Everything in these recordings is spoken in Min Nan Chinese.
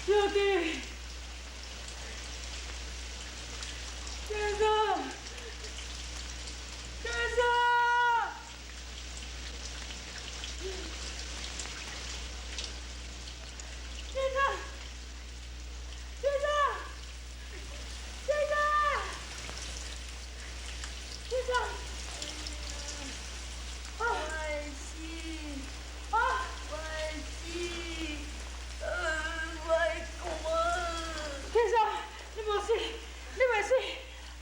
小弟，先生，先生，先生，先生，先生，先生，我会死，啊，我会死，我会寒。先生，你無死，你袂死，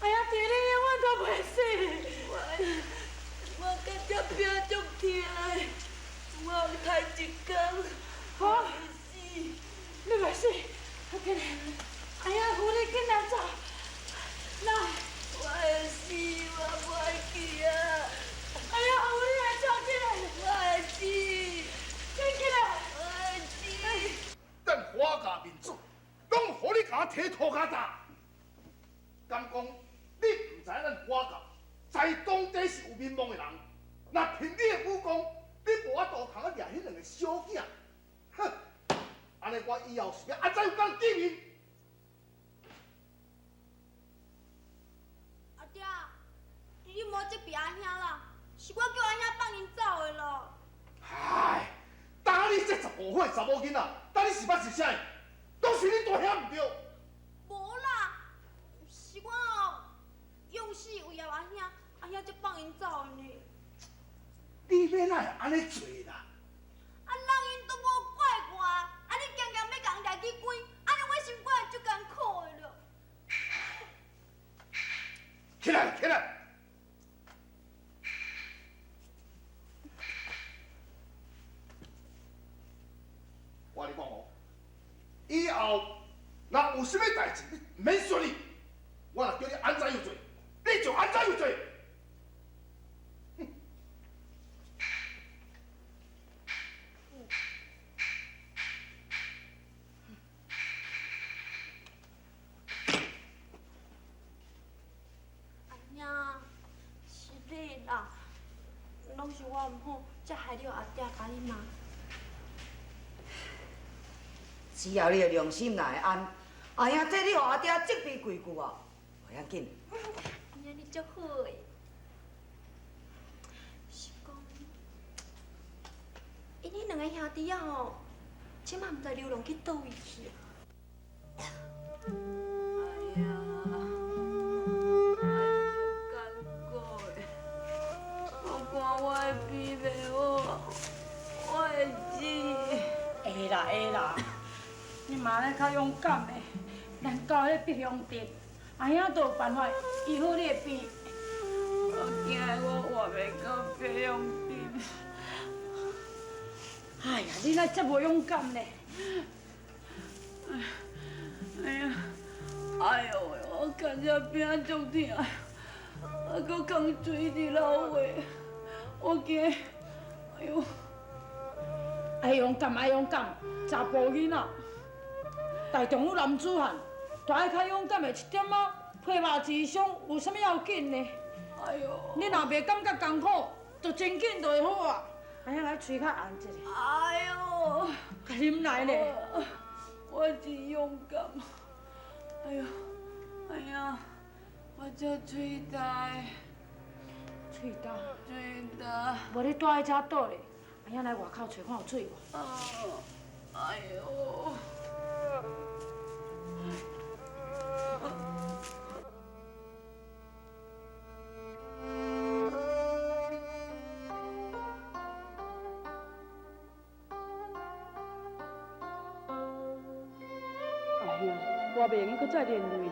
哎呀，弟，你永遠都袂死。我我感覺病足疼的，我頭一工，我會死。你袂死，我緊來，哎呀，扶你緊來走，來，我會死，我無愛去啊！哎呀，扶你來走，緊來，我會死，緊起來，我會死。咱華家面子，攏予你共我提塗跤踏。敢講你毋知影咱華家在當地是有名望的人，若憑你的武功，你無法度通掠彼兩个小囝。哼！按呢我以後是欲按怎樣共見面？阿爹，你莫責備阿兄啦，是我叫阿兄放𪜶走的啦。唉，當你這15歲查某囡仔，當你是捌是啥？都是你大兄毋對。無啦，是我哦，用死威脅阿兄，阿兄才放𪜶走的呢。你欲哪會按呢做啦？啊，人𪜶都無怪我，啊你強強欲共掠去關，按呢我心肝會足艱苦的囉。起來，起來！我共你講哦，以後若有啥物代誌，你毋免說你，我若叫你按怎樣做，你就按怎樣做。哼！阿兄，是你啦，攏是我毋好，才害著阿爹共你媽。只要你的良心若會安，阿兄替你予阿爹責備幾句啊，無要緊。阿兄你足好的，是講，𪜶彼兩个兄弟仔吼，這馬毋知流浪去佗位去啊。哎呀，足艱苦的，我看我的病袂好，我會死。會啦會啦，你嘛咧較勇敢的，咱到彼个碧香鎮，阿兄都有辦法醫好你的病。我驚我活袂到碧香鎮。哎呀，你哪這無勇敢呢？哎呀，哎呦喂，我感覺病足疼，啊，閣空水佇流血，我驚，哎呦！愛勇敢，愛勇敢，查埔囡仔，大丈夫男子漢，就愛較勇敢的一點仔，皮肉之傷有啥物要緊呢？哎呦！你若袂感覺艱苦，就真緊就會好啊。阿兄來喙較紅一下。哎喲，共啉來咧。我真勇敢。哎喲，哎呀，我這喙焦。喙焦。喙焦。無你蹛佇遮倒咧，阿兄來外口揣看有水無。啊，哎喲。阿兄，我袂用閣再連累你。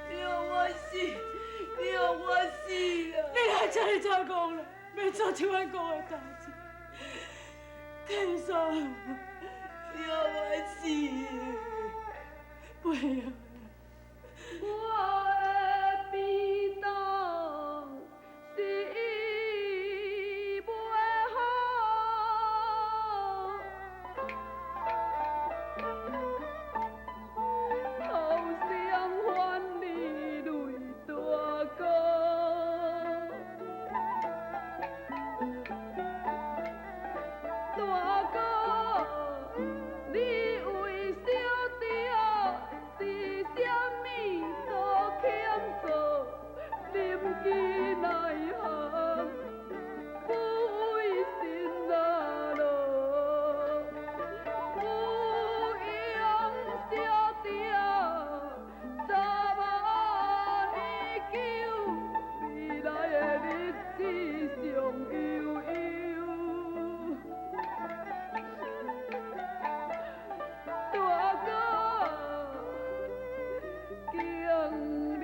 你予我死，你予我死啦！你若這呢怎講啦？欲做這款講的代誌，天嫂，你予我死，袂用。我的病痛是醫袂好，頭先還你淚大哥，大哥，你為小弟是啥物都肯做，忍飢耐寒，不為心啊樂，不用小弟十萬年久，未來的日子上悠悠。大哥，竟連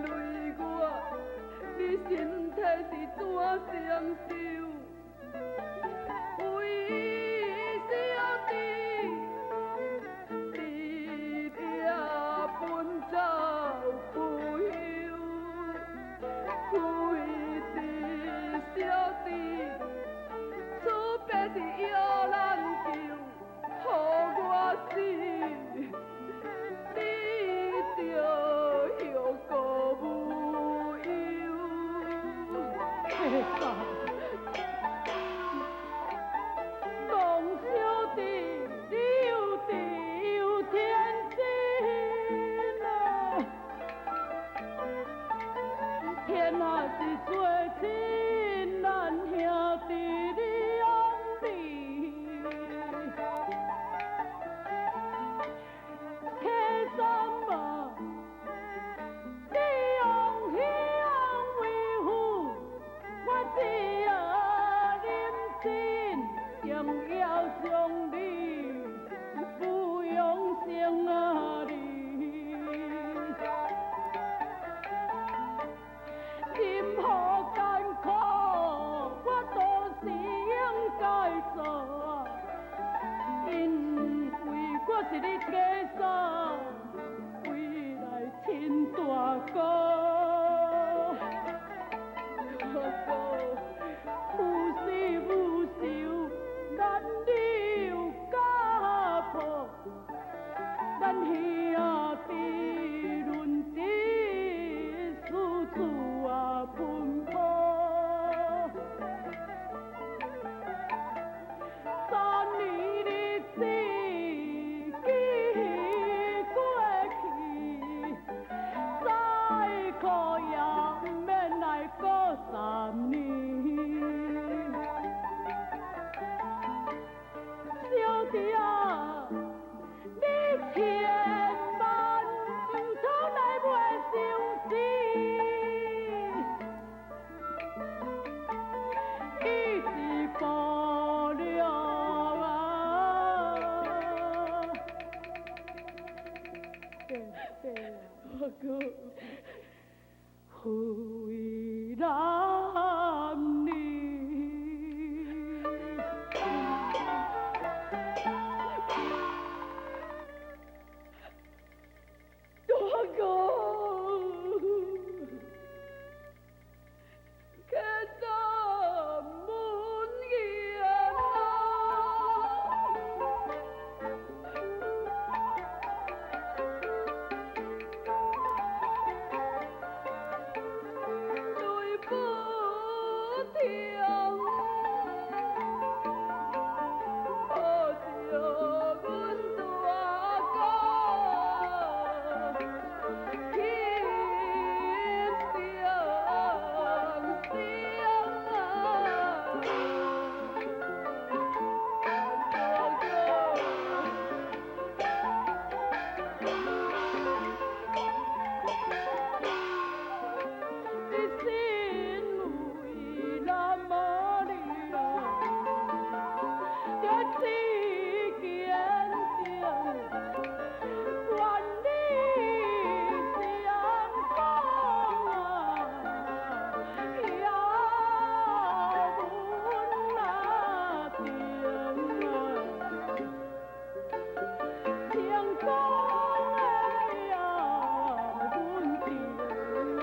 累我，你身體是怎承受？為小弟，日夜奔走不休，為着小弟，此病是藥難救，予我死，你就後顧無憂。講小弟，你有智有天真啊！天下是最親，咱兄弟兩面。是你假嫂，归来亲大哥。哥哥，父死母仇，咱留家破，咱兄弟论得事事啊奔波。三年日子记过去，再苦也毋免来过十年。小弟啊，你千万毋通来袂相信，伊是无聊啊。对对啊，我哥，父为男儿。大哥，客到门前啊！对不停，抱着阮大哥，心中想啊，大哥。一心为那么你啊，这志坚定，愿你相讲啊，也阮阿定啊，成功的也阮定啊。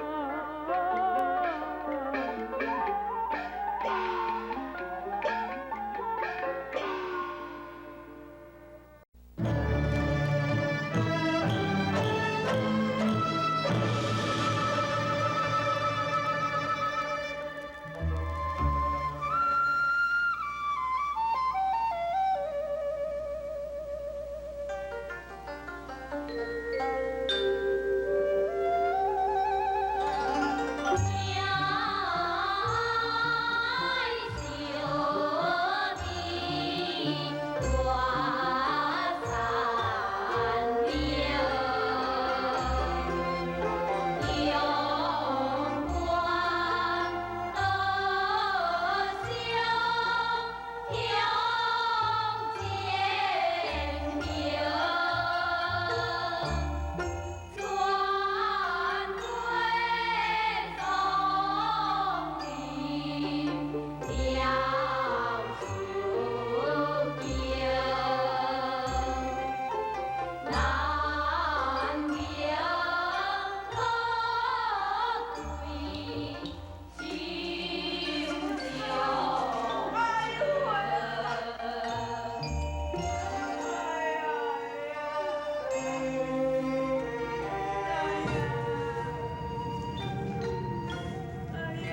哎呀，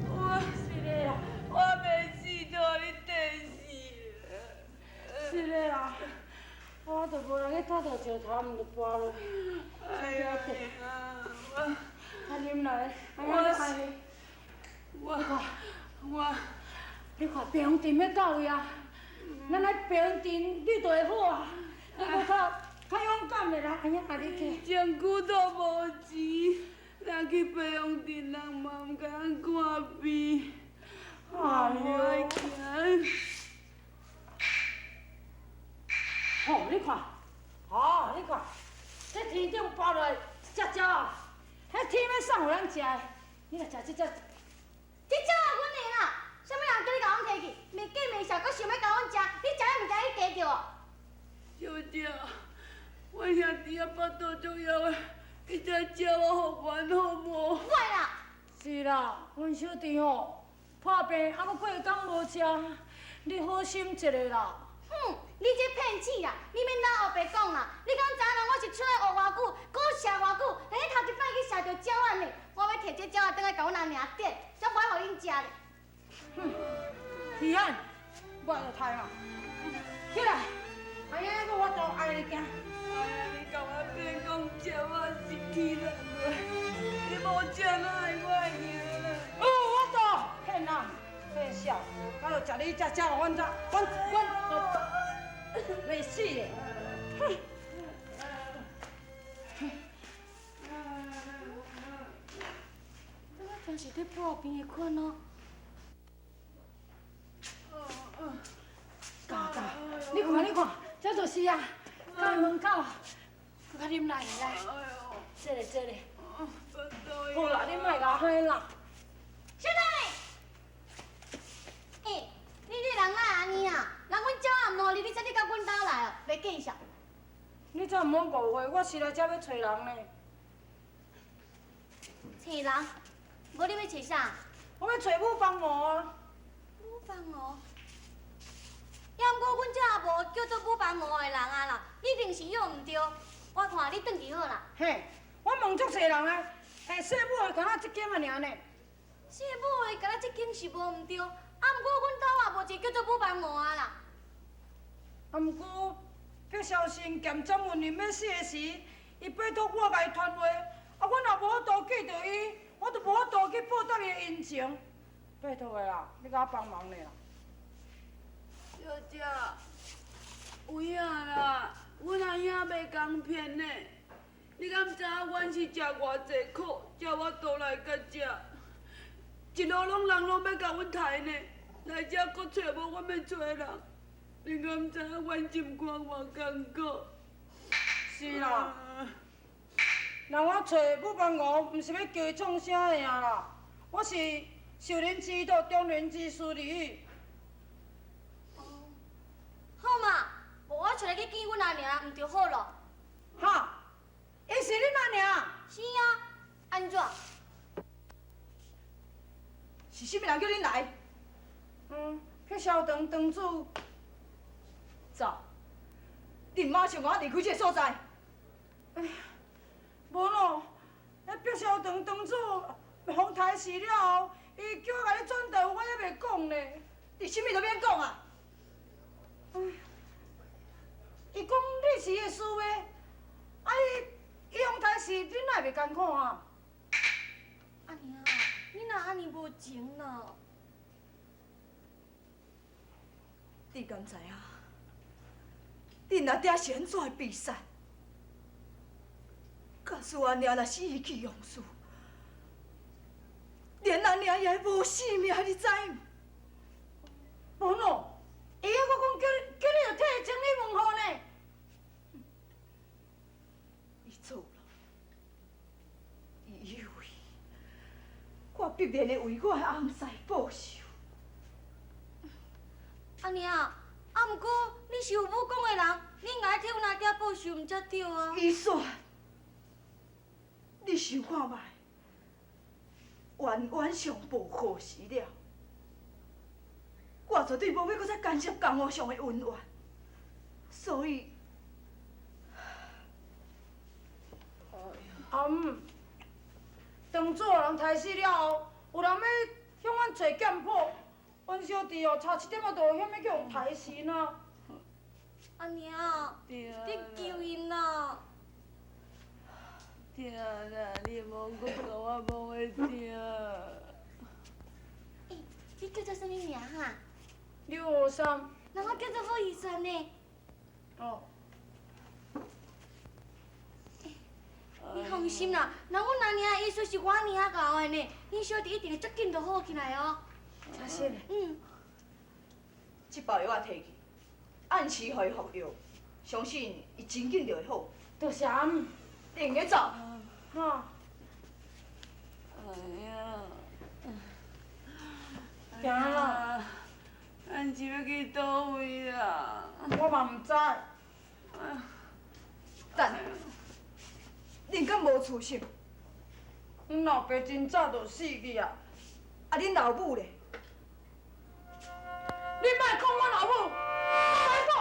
我是的啦，我袂死都予你电死。是的啦，我都无人去讨头石头，毋就跋落去。哎呀，我啊，啉来，我我我我你看白云镇要到位啊，咱来白云镇，你就会好啊。你阁较较勇敢的啦，阿兄，你去。真久都无钱，咱去白龙镇，人嘛毋共咱看病。哎我爱呦，行。吼，你看，吼，你看，这天顶跋落来一只鸟啊，彼天欲送予咱食的，你来食这只。这鸟也阮的啦，啥物人叫你共阮提去？袂计袂数，阁想欲共阮食？你食的物件你加著哦。小姐，才食我复原好无？我啦。是啦，阮小弟吼破病，犹阁过工无食，你好心一下啦。哼，你这骗子啦！你免老乌白讲啦！你敢知影我是出来学偌久，阁射偌久，连你头一摆去射著鸟仔呢？我欲提这鸟仔转来共阮阿娘点，才无爱予恁食咧。哼，喜汉，我就刣啦！起来，阿爷阁我都爱你行。哎呀，你共我骗讲鸟仔是天人的，你无食哪会我会赢啦？哦，我都骗人，骗笑，我就食你这食，阮这，阮阮袂死咧！哼！这我真是咧破病的款哦。嘎嘎，你看你看，这就是啊，到门口，阁较啉来来，这个这个。好啦，你莫共喊啦。小妹，欸，你这人哪按呢啊？人阮鸟仔毋予你，你才去到阮兜来哦，袂见笑。你真毋好误会，我是来遮欲揣人呢。揣人？无你欲揣啥？我欲揣母帮吴啊。母帮吴？也毋过阮遮也无叫做母帮吴的人啊啦，你一定是约毋对。我看你转去好啦。嘿，我问足济人啊，欸，姓母的敢若这间的尔呢。姓母的敢若这间是无毋对，啊，毋过阮兜也无一个叫做母帮吴啊啦。啊，毋过叫萧生兼张文林欲死的时，伊拜托我共伊传话，啊，我若无法度记著伊，我就无法度去报答伊的恩情。拜托的啦，你共我帮忙咧啦。小姐，有影啦，阮阿兄袂共骗呢。你敢知影阮是食偌济苦，才有法度来到遮？一路拢人拢欲共阮刣呢，来遮阁揣无阮欲揣人。你敢知影阮心肝偌艰苦？是啦，人我揣母帮吴，毋是欲叫伊创啥尔啦，我是受人之托，忠人之事而已。好嘛，无我揣来去见阮阿娘，毋就好咯？哈，伊是恁阿娘？是啊，按怎？是啥物人叫恁来？嗯，去消堂堂主。走，恁马上共我离开这个所在。哎呀，无咯，彼白烧堂堂主予刣死了后，伊叫我共你转达，我犹未讲呢。你啥物都免讲啊！伊讲你是伊的师妹，啊伊伊予刣死，恁哪会袂艰苦啊？阿娘，你哪按呢无情啦？你敢知影？恁阿爹是按怎会被杀？假使阿娘若是意气用事，连阿娘也会无性命，你知毋？无咯，伊犹阁讲叫叫你著替伊整理门户呢。伊错了，伊以为我必然会为我的翁婿报仇。阿娘，啊，毋过你是有武功的人，你应该替阮阿爹报仇，毋才对啊。伊说，你想看觅，冤冤相报何时了？我绝对无欲阁再干涉江湖上的恩怨，所以，阿姆，当主予人刣死了后，有人欲向阮揣剑谱，阮小弟哦，差一点仔就险欲去予刣死啊！阿娘，你救𪜶啦！疼啦，你莫阁共我摸的疼。欸，你叫做啥物名哈？刘和尚。那我叫做武义山呢。哦。你放心啦，那阮阿娘的医术是我娘教的呢，恁小弟一定会足紧就好起来哦。真是的。嗯。这包药我提去，按时予伊服药，相信伊真紧就会好。多谢阿姆。你用得走。哈。哎呀。行啦。咱是欲去佗位啦？我嘛毋知。等。恁敢無厝心？阮老爸真早就死去啊！啊，恁老母咧？你莫講我老母，我來講。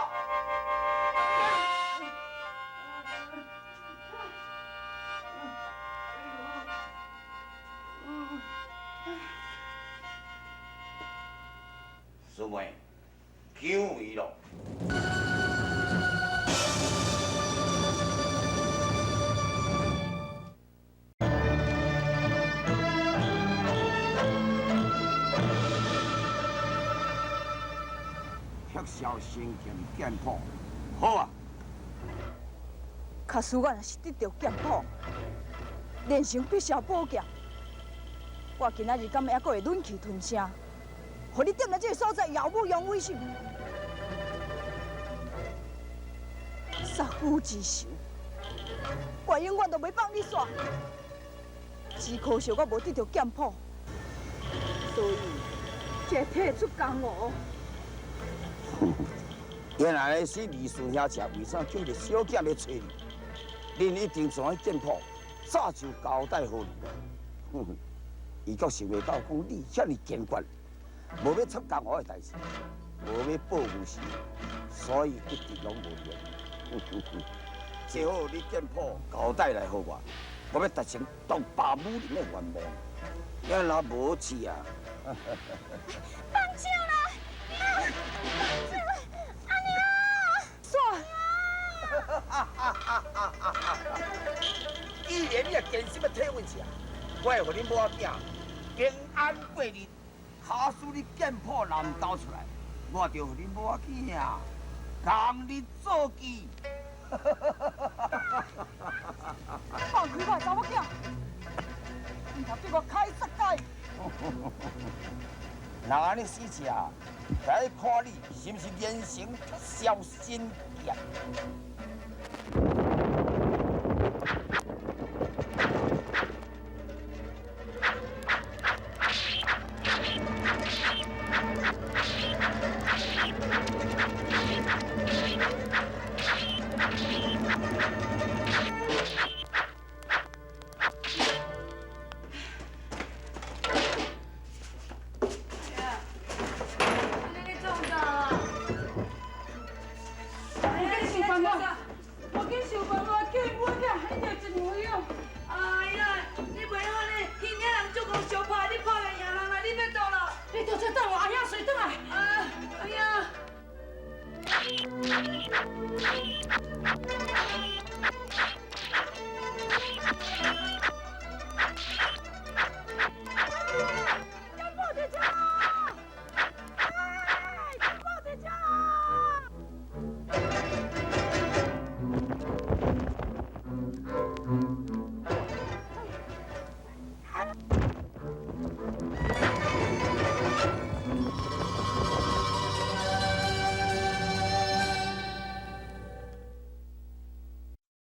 師妹，久違咯。撤銷神劍劍譜，好啊！假使我若是得著劍譜，練成必殺寶劍，我今仔日敢會猶閣會忍氣吞聲，予你踮佇這个所在耀武揚威是毋？殺父之仇，我永遠都袂放你煞。只可惜我無得著劍譜，所以才會退出江湖。原來是二師兄姐，為啥叫一个小囝來揣你？恁一定知影劍譜，早就交代好你了。哼哼，伊閣想袂到講你遐爾堅決，無欲出江湖的代誌，無欲報父仇，所以一直攏無變。哼哼哼，最好你劍譜交代來予我，我欲達成獨霸武林的願望。也若無去啊！放手啦！放手！阿娘！煞！既然你也堅心欲替阮食，我會予恁某仔囝平安過日。假使你劍譜若毋交出來，我就予恁某仔囝共日做記。放開我的查某囝！毋通對我開殺戒！人按呢死食，來看你是毋是連成撤銷神劍？